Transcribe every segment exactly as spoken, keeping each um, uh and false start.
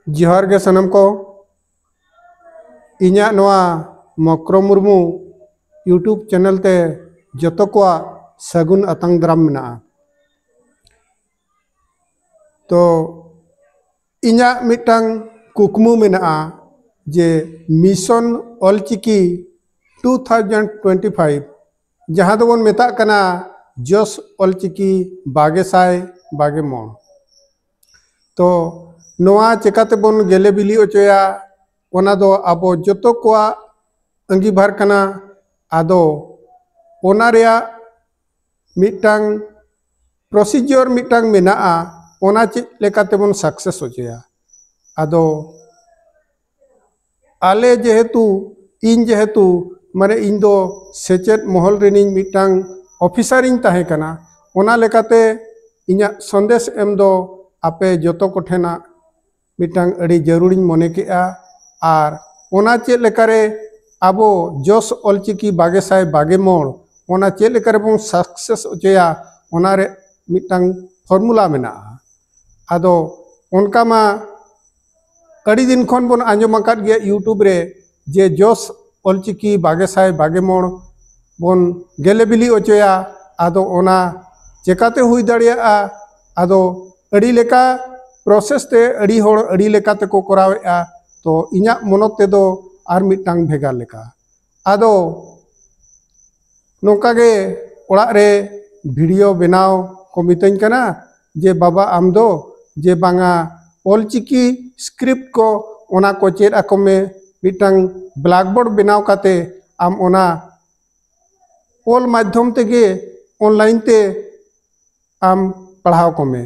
ᱡᱚᱦᱟᱨ ᱜᱮ ᱥᱟᱱᱟᱢ ᱠᱚ᱾ ᱤᱧᱟᱹᱜ ᱱᱚᱣᱟ ᱢᱚᱠᱨᱚ ᱢᱩᱨᱢᱩ YouTube ᱪᱮᱱᱮᱞ ᱛᱮ ᱡᱚᱛᱚ ᱠᱚᱣᱟᱜ ᱥᱟᱹᱜᱩᱱ ᱟᱛᱟᱝ ᱫᱟᱨᱟᱢ ᱢᱮᱱᱟᱜᱼᱟ᱾ ᱛᱚ ᱤᱧᱟᱹᱜ ᱢᱤᱫᱴᱟᱝ ᱠᱩᱠᱢᱩ ᱢᱮᱱᱟᱜᱼᱟ ᱡᱮ mission Ol Chiki two thousand twenty five, ᱡᱟᱦᱟᱸ ᱫᱚᱵᱚᱱ ᱢᱮᱛᱟᱜ ᱠᱟᱱᱟ ᱡᱚᱥ ᱚᱞᱪᱤᱠᱤ ᱵᱟᱜᱮ ᱥᱟᱭ ᱵᱟᱜᱮ ᱢᱚᱬ᱾ ᱛᱚ ᱱᱚᱣᱟ ᱪᱮᱠᱟᱛᱮᱵᱚᱱ ᱜᱮᱞᱮ ᱵᱤᱞᱤ ᱦᱚᱪᱚᱭᱟ, ᱚᱱᱟ ᱫᱚ ᱟᱵᱚ ᱡᱚᱛᱚ ᱠᱚᱣᱟᱜ ᱟᱺᱜᱤᱵᱷᱟᱨ ᱠᱟᱱᱟ᱾ ᱟᱫᱚ ᱚᱱᱟ ᱨᱮᱭᱟᱜ ᱢᱤᱫᱴᱟᱝ ᱯᱨᱚᱥᱤᱡᱚᱨ ᱢᱤᱫᱴᱟᱝ ᱢᱮᱱᱟᱜᱼᱟ, ᱚᱱᱟ ᱪᱮᱫ ᱞᱮᱠᱟᱛᱮᱵᱚᱱ ᱥᱟᱠᱥᱮᱥ ᱦᱚᱪᱚᱭᱟ᱾ ᱟᱫᱚ ᱟᱞᱮ ᱡᱮᱦᱮᱛᱩ, ᱤᱧ ᱡᱮᱦᱮᱛᱩ, ᱢᱟᱱᱮ ᱤᱧ ᱫᱚ ᱥᱮᱪᱮᱫ ᱢᱚᱦᱚᱞ ᱨᱮᱱᱤᱧ ᱢᱤᱫᱴᱟᱝ ᱚᱯᱷᱤᱥᱟᱨᱤᱧ ᱛᱟᱦᱮᱸ ᱠᱟᱱᱟ, ᱚᱱᱟ ᱞᱮᱠᱟᱛᱮ ᱤᱧᱟᱹᱜ ᱥᱚᱱᱫᱮᱥ ᱮᱢ ᱫᱚ ᱟᱯᱮ ᱡᱚᱛᱚ ᱠᱚᱴᱷᱮᱱᱟᱜ ᱢᱤᱫᱴᱟᱝ ᱟᱹᱰᱤ ᱡᱟᱹᱨᱩᱲᱤᱧ ᱢᱚᱱᱮ ᱠᱮᱜᱼᱟ᱾ ᱟᱨ ᱚᱱᱟ ᱪᱮᱫ ᱞᱮᱠᱟᱨᱮ ᱟᱵᱚ ᱡᱚᱥ ᱚᱞᱪᱤᱠᱤ ᱵᱟᱜᱮ ᱥᱟᱭ ᱵᱟᱜᱮ ᱢᱚᱬ, ᱚᱱᱟ ᱪᱮᱫ ᱞᱮᱠᱟ ᱨᱮᱵᱚᱱ ᱥᱟᱠᱥᱮᱥ ᱦᱚᱪᱚᱭᱟ, ᱚᱱᱟ ᱨᱮ ᱢᱤᱫᱴᱟᱝ ᱯᱷᱚᱨᱢᱩᱞᱟ ᱢᱮᱱᱟᱜᱼᱟ᱾ ᱟᱫᱚ ᱚᱱᱠᱟ ᱢᱟ ᱟᱹᱰᱤ ᱫᱤᱱ ᱠᱷᱚᱱ ᱵᱚᱱ ᱟᱸᱡᱚᱢ ᱟᱠᱟᱫ ᱜᱮᱭᱟ YouTube ᱨᱮ ᱡᱮ ᱡᱚᱥ ᱚᱞᱪᱤᱠᱤ ᱵᱟᱜᱮ ᱥᱟᱭ ᱵᱟᱜᱮ ᱢᱚᱬ ᱵᱚᱱ ᱜᱮᱞᱮ ᱵᱤᱞᱤ ᱦᱚᱪᱚᱭᱟ᱾ ᱟᱫᱚ ᱚᱱᱟ ᱪᱮᱠᱟᱛᱮ ᱦᱩᱭ ᱫᱟᱲᱮᱭᱟᱜᱼᱟ? ᱟᱫᱚ ᱟᱹᱰᱤ ᱞᱮᱠᱟ ᱯᱨᱚᱥᱮᱥ ᱛᱮ ᱟᱹᱰᱤ ᱦᱚᱲ ᱟᱹᱰᱤ ᱞᱮᱠᱟ ᱛᱮᱠᱚ ᱠᱚᱨᱟᱣᱮᱫᱼᱟ᱾ ᱛᱚ ᱤᱧᱟᱹᱜ ᱢᱚᱱᱚᱛ ᱛᱮᱫᱚ ᱟᱨ ᱢᱤᱫᱴᱟᱝ ᱵᱷᱮᱜᱟᱨ ᱞᱮᱠᱟ᱾ ᱟᱫᱚ ᱱᱚᱝᱠᱟ ᱜᱮ ᱚᱲᱟᱜ ᱨᱮ ᱵᱷᱤᱰᱤᱭᱳ ᱵᱮᱱᱟᱣ ᱠᱚ ᱢᱤᱛᱟᱹᱧ ᱠᱟᱱᱟ ᱡᱮ, "ᱵᱟᱵᱟ, ᱟᱢ ᱫᱚ ᱡᱮ ᱵᱟᱝᱟ ᱚᱞᱪᱤᱠᱤ ᱥᱠᱨᱤᱯᱴ ᱠᱚ, ᱚᱱᱟ ᱠᱚ ᱪᱮᱫ ᱟᱠᱚ ᱢᱮ, ᱢᱤᱫᱴᱟᱝ ᱵᱞᱮᱠᱵᱳᱨᱰ ᱵᱮᱱᱟᱣ ᱠᱟᱛᱮ ᱟᱢ ᱚᱱᱟ ᱚᱞ ᱢᱟᱫᱽᱫᱷᱚᱢ ᱛᱮᱜᱮ ᱚᱱᱞᱟᱭᱤᱱ ᱛᱮ ᱟᱢ ᱯᱟᱲᱦᱟᱣ ᱠᱚᱢᱮ᱾"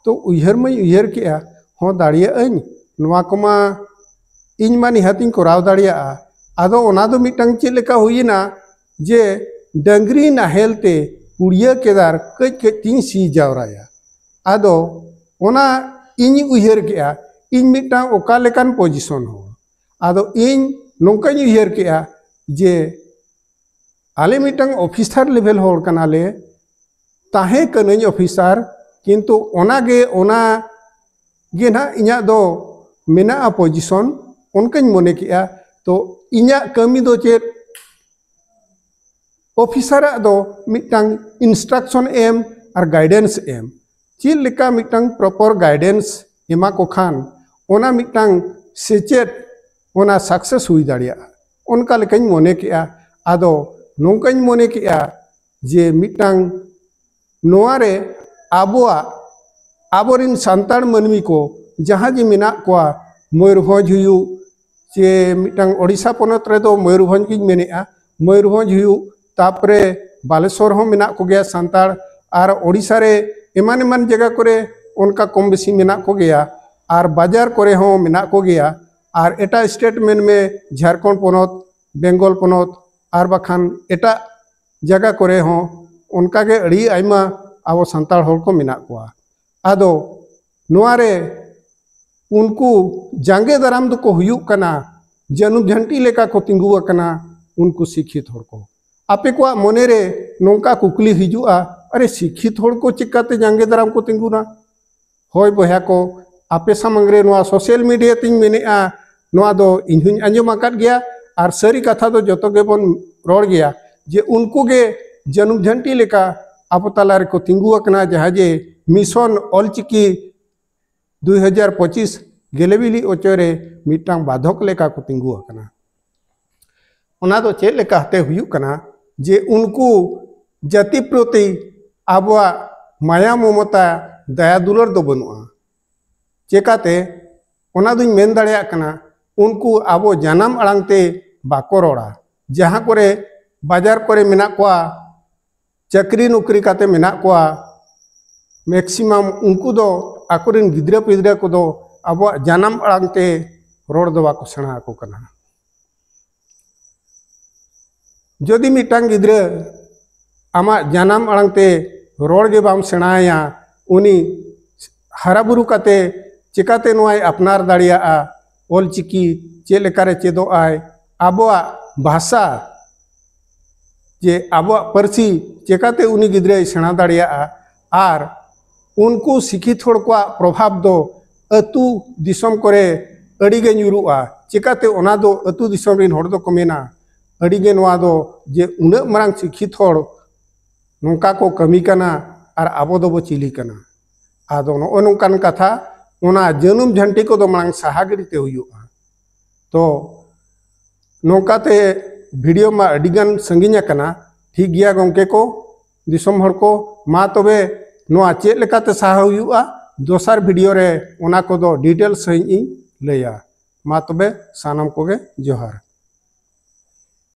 ᱛᱚ ᱩᱭᱦᱟᱹᱨ ᱢᱟᱧ ᱩᱭᱦᱟᱹᱨ ᱠᱮᱜᱼᱟ, ᱦᱚᱸ ᱫᱟᱲᱮᱭᱟᱜ ᱟᱹᱧ, ᱱᱚᱣᱟ ᱠᱚᱢᱟ ᱤᱧ ᱢᱟ ᱱᱤᱦᱟᱹᱛᱤᱧ ᱠᱚᱨᱟᱣ ᱫᱟᱲᱮᱭᱟᱜᱼᱟ᱾ ᱟᱫᱚ ᱚᱱᱟ ᱫᱚ ᱢᱤᱫᱴᱟᱝ ᱪᱮᱫ ᱞᱮᱠᱟ ᱦᱩᱭᱮᱱᱟ ᱡᱮ ᱰᱟᱹᱝᱨᱤ ᱱᱟᱦᱮᱞ ᱛᱮ ᱯᱩᱲᱤᱭᱟᱹ ᱠᱮᱫᱟᱨ ᱠᱟᱹᱡ ᱠᱟᱹᱡ ᱛᱤᱧ ᱥᱤ ᱡᱟᱣᱨᱟᱭᱟ᱾ ᱟᱫᱚ ᱚᱱᱟ ᱤᱧ ᱩᱭᱦᱟᱹᱨ ᱠᱮᱜᱼᱟ, ᱤᱧ ᱢᱤᱫᱴᱟᱝ ᱚᱠᱟ ᱞᱮᱠᱟᱱ ᱯᱚᱡᱤᱥᱚᱱ ᱦᱚᱲ᱾ ᱟᱫᱚ ᱤᱧ ᱱᱚᱝᱠᱟᱧ ᱩᱭᱦᱟᱹᱨ ᱠᱮᱜᱼᱟ ᱡᱮ ᱟᱞᱮ ᱢᱤᱫᱴᱟᱝ ᱚᱯᱷᱤᱥᱟᱨ ᱞᱮᱵᱷᱮᱞ ᱦᱚᱲ ᱠᱟᱱᱟᱞᱮ, ᱛᱟᱦᱮᱸ ᱠᱟᱹᱱᱟᱹᱧ ᱚᱯᱷᱤᱥᱟᱨ, ᱠᱤᱱᱛᱩ ᱚᱱᱟᱜᱮ, ᱚᱱᱟ ᱜᱮ ᱱᱟᱦᱟᱜ ᱤᱧᱟᱹᱜ ᱫᱚ ᱢᱮᱱᱟᱜᱼᱟ ᱯᱚᱡᱤᱥᱚᱱ, ᱚᱱᱠᱟᱧ ᱢᱚᱱᱮ ᱠᱮᱜᱼᱟ᱾ ᱛᱚ ᱤᱧᱟᱹᱜ ᱠᱟᱹᱢᱤ ᱫᱚ ᱪᱮᱫ? ᱚᱯᱷᱤᱥᱟᱨᱟᱜ ᱫᱚ ᱢᱤᱫᱴᱟᱝ ᱤᱱᱥᱴᱨᱟᱠᱥᱚᱱ ᱮᱢ ᱟᱨ ᱜᱟᱭᱰᱮᱱᱥ ᱮᱢ᱾ ᱪᱮᱫ ᱞᱮᱠᱟ ᱢᱤᱫᱴᱟᱝ ᱯᱨᱚᱯᱚᱨ ᱜᱟᱭᱰᱮᱱᱥ ᱮᱢᱟ ᱠᱚ ᱠᱷᱟᱱ ᱚᱱᱟ ᱢᱤᱫᱴᱟᱝ ᱥᱮᱪᱮᱫ ᱚᱱᱟ ᱥᱟᱠᱥᱮᱥ ᱦᱩᱭ ᱫᱟᱲᱮᱭᱟᱜᱼᱟ, ᱚᱱᱠᱟ ᱞᱮᱠᱟᱧ ᱢᱚᱱᱮ ᱠᱮᱜᱼᱟ᱾ ᱟᱫᱚ ᱱᱚᱝᱠᱟᱧ ᱢᱚᱱᱮ ᱠᱮᱜᱼᱟ ᱡᱮ ᱢᱤᱫᱴᱟᱝ ᱱᱚᱣᱟ ᱨᱮ ᱟᱵᱚᱣᱟᱜ, ᱟᱵᱚᱨᱤᱱ ᱥᱟᱱᱛᱟᱲ ᱢᱟᱹᱱᱢᱤ ᱠᱚ ᱡᱟᱦᱟᱸ ᱡᱮ ᱢᱮᱱᱟᱜ ᱠᱚᱣᱟ, ᱢᱚᱭᱩᱨᱵᱷᱚᱸᱡᱽ ᱦᱩᱭᱩᱜ, ᱪᱮ ᱢᱤᱫᱴᱟᱝ ᱳᱰᱤᱥᱟ ᱯᱚᱱᱚᱛ ᱨᱮᱫᱚ ᱢᱚᱭᱩᱨᱵᱷᱚᱸᱡᱽ ᱜᱤᱧ ᱢᱮᱱᱮᱜᱼᱟ, ᱢᱚᱭᱩᱨᱵᱷᱚᱸᱡᱽ ᱦᱩᱭᱩᱜ, ᱛᱟᱯᱚᱨᱮ ᱵᱟᱞᱮᱥᱚᱨ ᱦᱚᱸ ᱢᱮᱱᱟᱜ ᱠᱚᱜᱮᱭᱟ ᱥᱟᱱᱛᱟᱲ, ᱟᱨ ᱳᱰᱤᱥᱟ ᱨᱮ ᱮᱢᱟᱱ ᱮᱢᱟᱱ ᱡᱟᱭᱜᱟ ᱠᱚᱨᱮ ᱚᱱᱠᱟ ᱠᱚᱢ ᱵᱮᱥᱤ ᱢᱮᱱᱟᱜ ᱠᱚᱜᱮᱭᱟ, ᱟᱨ ᱵᱟᱡᱟᱨ ᱠᱚᱨᱮ ᱦᱚᱸ ᱢᱮᱱᱟᱜ ᱠᱚᱜᱮᱭᱟ, ᱟᱨ ᱮᱴᱟᱜ ᱥᱴᱮᱴ ᱢᱮᱱᱢᱮ, ᱡᱷᱟᱲᱠᱷᱚᱸᱰ ᱯᱚᱱᱚᱛ, ᱵᱮᱝᱜᱚᱞ ᱯᱚᱱᱚᱛ, ᱟᱨ ᱵᱟᱠᱷᱟᱱ ᱮᱴᱟᱜ ᱡᱟᱭᱜᱟ ᱠᱚᱨᱮ ᱦᱚᱸ ᱚᱱᱠᱟᱜᱮ ᱟᱹᱰᱤ ᱟᱭᱢᱟ ᱟᱵᱚ ᱥᱟᱱᱛᱟᱲ ᱦᱚᱲ ᱠᱚ ᱢᱮᱱᱟᱜ ᱠᱚᱣᱟ᱾ ᱟᱫᱚ ᱱᱚᱣᱟ ᱨᱮ ᱩᱱᱠᱩ ᱡᱟᱸᱜᱮ ᱫᱟᱨᱟᱢ ᱫᱚᱠᱚ ᱦᱩᱭᱩᱜ ᱠᱟᱱᱟ, ᱡᱟᱹᱱᱩᱢ ᱡᱷᱟᱹᱱᱴᱤ ᱞᱮᱠᱟ ᱠᱚ ᱛᱤᱸᱜᱩ ᱟᱠᱟᱱᱟ ᱩᱱᱠᱩ ᱥᱤᱠᱠᱷᱤᱛ ᱦᱚᱲ ᱠᱚ᱾ ᱟᱯᱮ ᱠᱚᱣᱟᱜ ᱢᱚᱱᱮ ᱨᱮ ᱱᱚᱝᱠᱟ ᱠᱩᱠᱞᱤ ᱦᱤᱡᱩᱜᱼᱟ, "ᱟᱨᱮ, ᱥᱤᱠᱠᱷᱤᱛ ᱦᱚᱲ ᱠᱚ ᱪᱤᱠᱟᱹᱛᱮ ᱡᱟᱸᱜᱮ ᱫᱟᱨᱟᱢ ᱠᱚ ᱛᱤᱸᱜᱩᱱᱟ?" ᱦᱳᱭ ᱵᱚᱭᱦᱟ ᱠᱚ, ᱟᱯᱮ ᱥᱟᱢᱟᱝ ᱨᱮ ᱱᱚᱣᱟ ᱥᱳᱥᱟᱞ ᱢᱤᱰᱤᱭᱟ ᱛᱤᱧ ᱢᱮᱱᱮᱜᱼᱟ, ᱱᱚᱣᱟ ᱫᱚ ᱤᱧ ᱦᱚᱸᱧ ᱟᱸᱡᱚᱢ ᱟᱠᱟᱫ ᱜᱮᱭᱟ, ᱟᱨ ᱥᱟᱹᱨᱤ ᱠᱟᱛᱷᱟ ᱫᱚ ᱡᱚᱛᱚ ᱜᱮᱵᱚᱱ ᱨᱚᱲ ᱜᱮᱭᱟ, ᱡᱮ ᱩᱱᱠᱩ ᱜᱮ ᱡᱟᱹᱱᱩᱢ ᱡᱷᱟᱹᱱᱴᱤ ᱞᱮᱠᱟ ᱟᱵᱚ ᱛᱟᱞᱟ ᱨᱮᱠᱚ ᱛᱤᱸᱜᱩ ᱟᱠᱟᱱᱟ, ᱡᱟᱦᱟᱸ ᱡᱮ ᱢᱤᱥᱚᱱ ᱚᱞᱪᱤᱠᱤ ᱫᱩᱭ ᱦᱟᱡᱟᱨ ᱯᱚᱸᱪᱤᱥ ᱜᱮᱞᱮᱵᱤᱞᱤ ᱚᱪᱚᱭ ᱨᱮ ᱢᱤᱫᱴᱟᱝ ᱵᱟᱫᱷᱚᱠ ᱞᱮᱠᱟ ᱠᱚ ᱛᱤᱸᱜᱩ ᱟᱠᱟᱱᱟ᱾ ᱚᱱᱟ ᱫᱚ ᱪᱮᱫ ᱞᱮᱠᱟᱛᱮ ᱦᱩᱭᱩᱜ ᱠᱟᱱᱟ? ᱡᱮ ᱩᱱᱠᱩ ᱡᱟᱹᱛᱤ ᱯᱨᱚᱛᱤ ᱟᱵᱚᱣᱟᱜ ᱢᱟᱭᱟ ᱢᱚᱢᱚᱛᱟ, ᱫᱟᱭᱟ ᱫᱩᱞᱟᱹᱲ ᱫᱚ ᱵᱟᱹᱱᱩᱜᱼᱟ᱾ ᱪᱮᱠᱟᱛᱮ? ᱚᱱᱟ ᱫᱩᱧ ᱢᱮᱱ ᱫᱟᱲᱮᱭᱟᱜ ᱠᱟᱱᱟ, ᱩᱱᱠᱩ ᱟᱵᱚ ᱡᱟᱱᱟᱢ ᱟᱲᱟᱝ ᱛᱮ ᱵᱟᱠᱚ ᱨᱚᱲᱟ᱾ ᱡᱟᱦᱟᱸ ᱠᱚᱨᱮ ᱵᱟᱡᱟᱨ ᱠᱚᱨᱮ ᱢᱮᱱᱟᱜ ᱠᱚᱣᱟ, ᱪᱟᱹᱠᱨᱤ ᱱᱚᱠᱨᱤ ᱠᱟᱛᱮ ᱢᱮᱱᱟᱜ ᱠᱚᱣᱟ, ᱢᱮᱠᱥᱤᱢᱟᱢ ᱩᱱᱠᱩ ᱫᱚ ᱟᱠᱚᱨᱮᱱ ᱜᱤᱫᱽᱨᱟᱹ ᱯᱤᱫᱽᱨᱟᱹ ᱠᱚᱫᱚ ᱟᱵᱚᱣᱟᱜ ᱡᱟᱱᱟᱢ ᱟᱲᱟᱝ ᱛᱮ ᱨᱚᱲ ᱫᱚ ᱵᱟᱠᱚ ᱥᱮᱬᱟ ᱟᱠᱚ ᱠᱟᱱᱟ᱾ ᱡᱩᱫᱤ ᱢᱤᱫᱴᱟᱝ ᱜᱤᱫᱽᱨᱟᱹ ᱟᱢᱟᱜ ᱡᱟᱱᱟᱢ ᱟᱲᱟᱝ ᱛᱮ ᱨᱚᱲ ᱜᱮ ᱵᱟᱢ ᱥᱮᱬᱟᱭᱟ, ᱩᱱᱤ ᱦᱟᱨᱟ ᱵᱩᱨᱩ ᱠᱟᱛᱮ ᱪᱮᱠᱟᱛᱮ ᱱᱚᱣᱟᱭ ᱟᱯᱱᱟᱨ ᱫᱟᱲᱮᱭᱟᱜᱼᱟ? ᱚᱞᱪᱤᱠᱤ ᱪᱮᱫ ᱞᱮᱠᱟᱨᱮ ᱪᱮᱫᱚᱜ ᱟᱭ? ᱟᱵᱚᱣᱟᱜ ᱵᱷᱟᱥᱟ, ᱡᱮ ᱟᱵᱚᱣᱟᱜ ᱯᱟᱹᱨᱥᱤ ᱪᱮᱠᱟᱛᱮ ᱩᱱᱤ ᱜᱤᱫᱽᱨᱟᱹᱭ ᱥᱮᱬᱟ ᱫᱟᱲᱮᱭᱟᱜᱼᱟ? ᱟᱨ ᱩᱱᱠᱩ ᱥᱤᱠᱠᱷᱤᱛ ᱦᱚᱲ ᱠᱚᱣᱟᱜ ᱯᱨᱚᱵᱷᱟᱵᱽ ᱫᱚ ᱟᱹᱛᱩ ᱫᱤᱥᱚᱢ ᱠᱚᱨᱮ ᱟᱹᱰᱤ ᱜᱮ ᱧᱩᱨᱩᱜᱼᱟ᱾ ᱪᱮᱠᱟᱛᱮ ᱚᱱᱟ ᱫᱚ ᱟᱹᱛᱩ ᱫᱤᱥᱚᱢ ᱨᱮᱱ ᱦᱚᱲ ᱫᱚᱠᱚ ᱢᱮᱱᱟ, ᱟᱹᱰᱤ ᱜᱮ ᱱᱚᱣᱟ ᱫᱚ ᱡᱮ ᱩᱱᱟᱹᱜ ᱢᱟᱨᱟᱝ ᱥᱤᱠᱠᱷᱤᱛ ᱦᱚᱲ ᱱᱚᱝᱠᱟ ᱠᱚ ᱠᱟᱹᱢᱤ ᱠᱟᱱᱟ ᱟᱨ ᱟᱵᱚ ᱫᱚᱵᱚ ᱪᱤᱞᱤ ᱠᱟᱱᱟ? ᱟᱫᱚ ᱱᱚᱜᱼᱚ ᱱᱚᱝᱠᱟᱱ ᱠᱟᱛᱷᱟ, ᱚᱱᱟ ᱡᱟᱹᱱᱩᱢ ᱡᱷᱟᱹᱱᱴᱤ ᱠᱚᱫᱚ ᱢᱟᱲᱟᱝ ᱥᱟᱦᱟ ᱜᱤᱰᱤ ᱛᱮ ᱦᱩᱭᱩᱜᱼᱟ᱾ ᱛᱚ ᱱᱚᱝᱠᱟᱛᱮ ᱵᱷᱤᱰᱤᱭᱳ ᱢᱟ ᱟᱹᱰᱤ ᱜᱟᱱ ᱥᱟᱺᱜᱤᱧ ᱟᱠᱟᱱᱟ᱾ ᱴᱷᱤᱠ ᱜᱮᱭᱟ ᱜᱚᱢᱠᱮ ᱠᱚ, ᱫᱤᱥᱚᱢ ᱦᱚᱲ ᱠᱚ, ᱢᱟ ᱛᱚᱵᱮ ᱱᱚᱣᱟ ᱪᱮᱫ ᱞᱮᱠᱟᱛᱮ ᱥᱟᱦᱟ ᱦᱩᱭᱩᱜᱼᱟ, ᱫᱚᱥᱟᱨ ᱵᱷᱤᱰᱤᱭᱳ ᱨᱮ ᱚᱱᱟ ᱠᱚᱫᱚ ᱰᱤᱴᱮᱞ ᱥᱟᱺᱦᱤᱡ ᱤᱧ ᱞᱟᱹᱭᱟ᱾ ᱢᱟ ᱛᱚᱵᱮ ᱥᱟᱱᱟᱢ ᱠᱚᱜᱮ ᱡᱚᱦᱟᱨ᱾